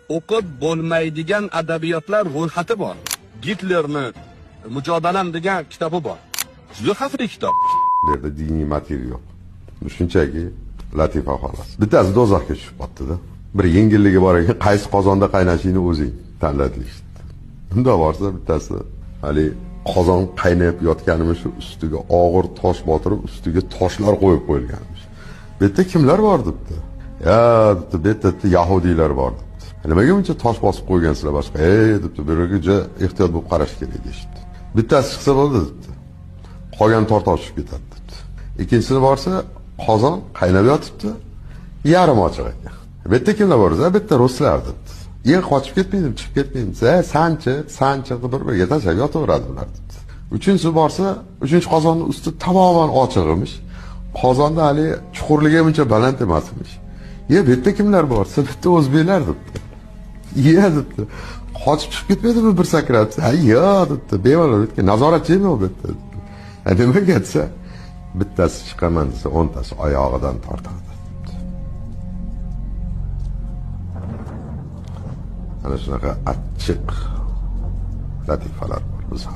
O'qib bo'lmaydigan adabiyotlar ro'yxati bor. Gitlerni Mujodalam degan kitobi bor. Juda xavfli kitob. Bu yerda diniy motiv yo'q. Bu shunchaki latifa xolos. Bittasi do'zaxga tushib qoldi-da. Bir yengilligi bor ekan, qaysi qozonda qaynashingni o'zing tanla deyishdi. Unda borsa bittasi hali qozon qaynab yotganimiz, shu ustiga og'ir tosh botirib, ustiga toshlar qo'yib qo'yilganmish. Bu yerda kimlar bor debdi. Ya debdi, bu yerda yahudiylar bor debdi. Nimaga buncha tosh bosib qo'ygansizlar boshqa? Ey debdi, bu yerga juda ehtiyot bo'lib qarash kerak deyishdi. Bittasi chiqsa bo'ldi debdi. Qolgan tortib tushib ketadi debdi. Ikkinchisini borsa, qozon qaynab yotibdi, yarim ochiq ekan. Bu yerda kimlar bor? Bu yerda ruslar debdi. Yer qochib ketmaydimi, chiqib ketmaydimi? Sanchi, sanchi deb bir-biriga tashlab yotaveradi bular debdi. Uchinchisi borsa, uchinchi qozonning usti tamoman ochiq emish. Qozonda hali chuqurligi buncha baland emas emish. Ye, bu yerda kimlar bor? Bu yerda o'zbeklar debdi. Ye debdi. Qochib chiqib ketmaydimi bir sakrab? Ha, yo'q debdi. Bemalol o'tgan nazoratchi yo'q bu yerda. Nimaga desa, bittasi chiqaman desa, o'ntasi oyog'idan tortadi. Ana shunaqa achchiq latifalar bor bizda.